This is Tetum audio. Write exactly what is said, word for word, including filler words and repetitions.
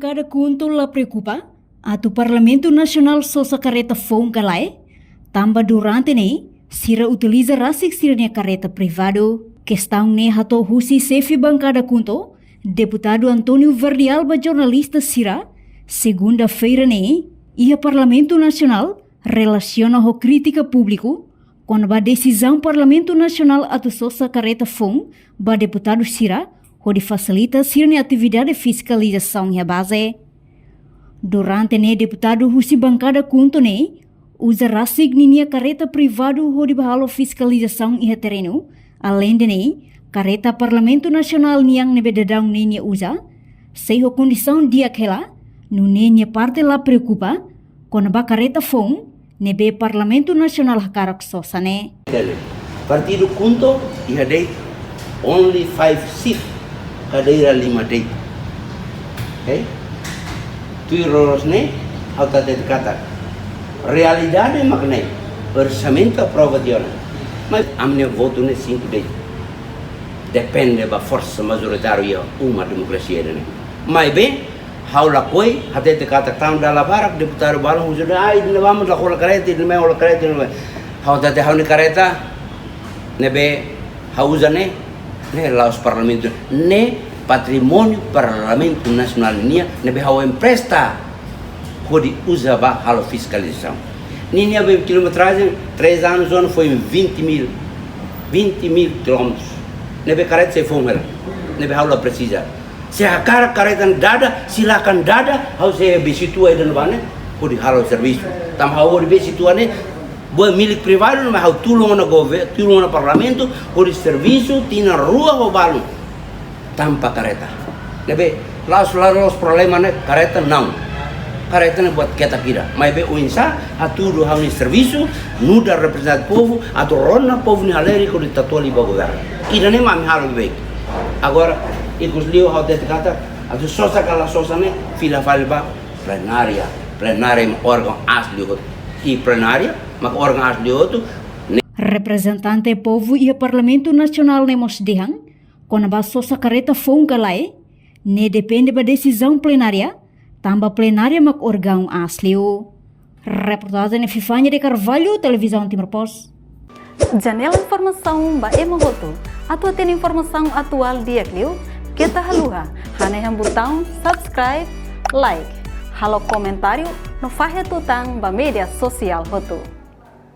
Bankada KHUNTO la preokupa atu Parlamentu Nasionál sosa karreta foun ka lae, tanba durante ne'e sira utiliza rasik sira-nia karreta privadu. Kestaun ne'e hato'o husi xefe bankada KHUNTO, Deputadu António Verdial ba jornalista sira, segunda-feira ne'e, iha Parlamentu Nasionál, relasiona ho krítika públiku kona-ba desizaun Parlamentu Nasionál atu sosa karreta foun ba deputadu sira, hodi fasilita sira-nia atividade fiskalizasaun iha baze. Durante ne'e deputadu husi bankada KHUNTO ne'e uza rasik ninia karreta privadu hodi ba halo fiskalizasaun iha terrenu. Aleinde ne'e, karreta Parlamentu Nasionál nian ne'ebé daudaun ne'e nia uza, sei ho kondisaun di'ak hela, nune'e nia parte la preokupa kona-ba karreta foun ne'ebé Parlamentu Nasionál hakarak sosa ne'e. Tele. Partidu KHUNTO iha de'it only five seat, kadeira lima de'it. Oke? Tuir loloos ne'e, ha'u hatete katak realidade mak ne'e, orsamentu aprova tiha ona. Mas ami-nia votu ne'e sinku de'it. Depende ba forsa majoritária iha uma demokrasia ida-ne'e. Maibé, ha'u lakohi hatete katak tanba dala barak deputadu balun husu dehan, ah, ida-ne'ebá mak la hola karreta, ida-ne'e mak hola karreta, ida-ne'e mak. Ha'u hatete ha'u-nia karreta ne'ebé ha'u uza ne'e, ne'e la'ós Parlamentu, ne'e patrimóniu Parlamentu Nasionál nian, ne'ebé ha'u empresta hodi uza ba halo fiskalizasaun. Ninia be kilometrajen, três anos, ano foi vinte mil, vinte mil quilómetros. Ne'ebé karreta sei foun hela, ne'ebé ha'u la presiza. Se hakarak karreta dada, silakan dada, ha'u sei bee situan ida-ne'ebá ne'e hodi halo servisu. Tanba ha'u hodi bee situan ne'e buat milik privadu, mas ha'u tulun ona gover-, tulun ona Parlamentu hodi servisu tinan rua ho balun tanpa karreta. Ne'ebé la'ós, la'ós problema ne'e, karreta não. Karreta ne'e buat ketak ida. Maibé oinsá hatudu ha'u-nia servisu, nu'udar reprezentante povu, atu rona povu nia halerik hodi tatuali ba governu. Ida-ne'e mak ami halo beibeik. Agora, ikus liu ha'u hatete katak, atu sosa ka la sosa ne'e, fila fali ba plenária. Plenária mak órgaun aas liu hotu. I plenária mak órgaun aas liu hotu. Reprezentante povu iha Parlamentu Nasionál ne'e mós dehan, kona-ba sosa karreta foun ka lae, ne'e depende ba desizaun plenária, tanba plenária mak órgaun aas liu. Reportajen Epifania de Carvalho, Televizaun Timor Post. Janela informasaun ba ema hotu. Atu hatene informasaun atuál di'ak liu, keta haluha hanehan butaun subscribe, like, halo komentáriu no fahe tutan ba média sosiál hotu.